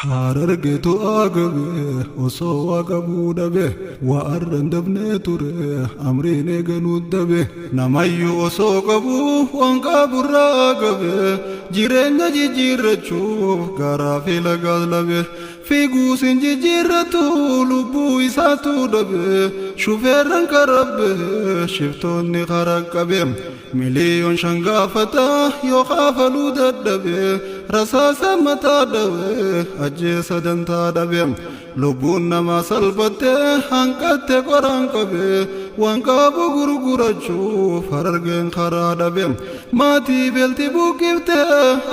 Harargeetu agabe osoo waa qabuu dhabe, waa arran dabnee ture amriin eeganuu dabe. Namayyuu osoo qabu waan qaburraa agabe, jireenya jijjiirrachuuf garaa fi lagaas labe. Fiiguus hin jijjiirratu, lubbuu isaatu dhabe. Shufeerran karabbe, shiftoonni karaa qabe. 5 million gaafata, yoo kaafaluu dadhabe. Rasaasa mataa dhawe, ajjeesa dantaa dhabe. Lubbuun namaa salphatte, hanqatte qoraan qabe. Waan qabu gurgurachuuf Harargeen karaa dhabe. Maatii beelti buqqifte,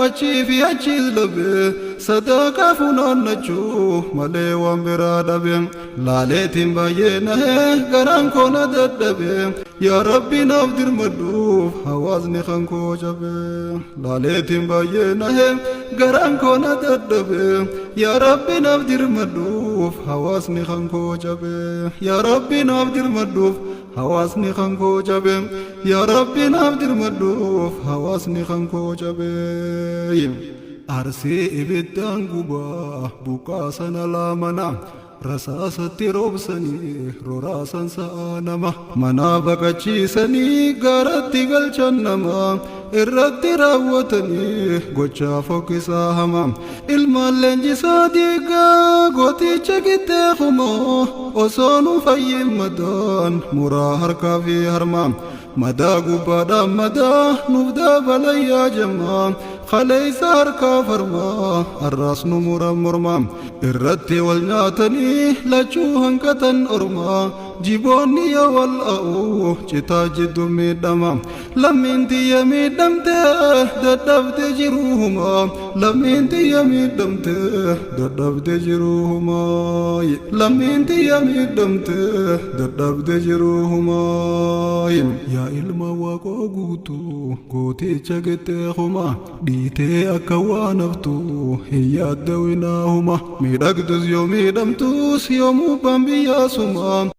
achii fi achiis dhabe. Sadaqaa funaannachuu malee waan biraa dhabe. Laaleetiin baay'ee nahee, garaan koo na dadhabe. Yaa Rabbi, naaf dirmadhuuf, hawaasni kan koo cabe. Laaleetiin baay'ee nahee, garaan koo na dadhabe. Yaa Rabbi, naaf dirmadhuuf, hawaasni kan koo cabe. Yaa Rabbi, naaf dirmadhuuf, hawaasni kan koo cabe. Yaa Rabbi, naaf dirmadhuuf, hawaasni kan koo cabe. Arsii ibiddaan gubaa buqqaasan alaamana. Rasaasatti roobsanii roraasan sa'a nama. Manaa baqachiisanii gaaratti galchan nama. Irratti raawwatanii gochaa fokkisaa hama. Ilmaan leenjisaa diigaa gooticha gittee kumoo, osoo nu fayyin madaan muraa harkaa fi harma. Madaa gubbaadhaan madaa nuuf dabalayyaa jemmaa. Kaleessa harkaa farmaa, arraas nu muran mormaa. Irratti wal nyaatanii lachuu hanqatan ormaa. Jiboonni yoo wal a'u citaa jiddu miidhama. Lammiin tiyya miidhamte, dadhabde jiruhuma. Lammiin tiyya miidhamte, dadhabde jiruhuma. Lammiin tiyya miidhamte, dadhabde jiruhuma. Yaa ilma Waaqoo Guutuu, gooticha gettee huma, dhiitee akka waan haftu hin yaaddawinaahuma. Miidhagdus yoo miidhamtus, yoomuu baan biyyaasuma.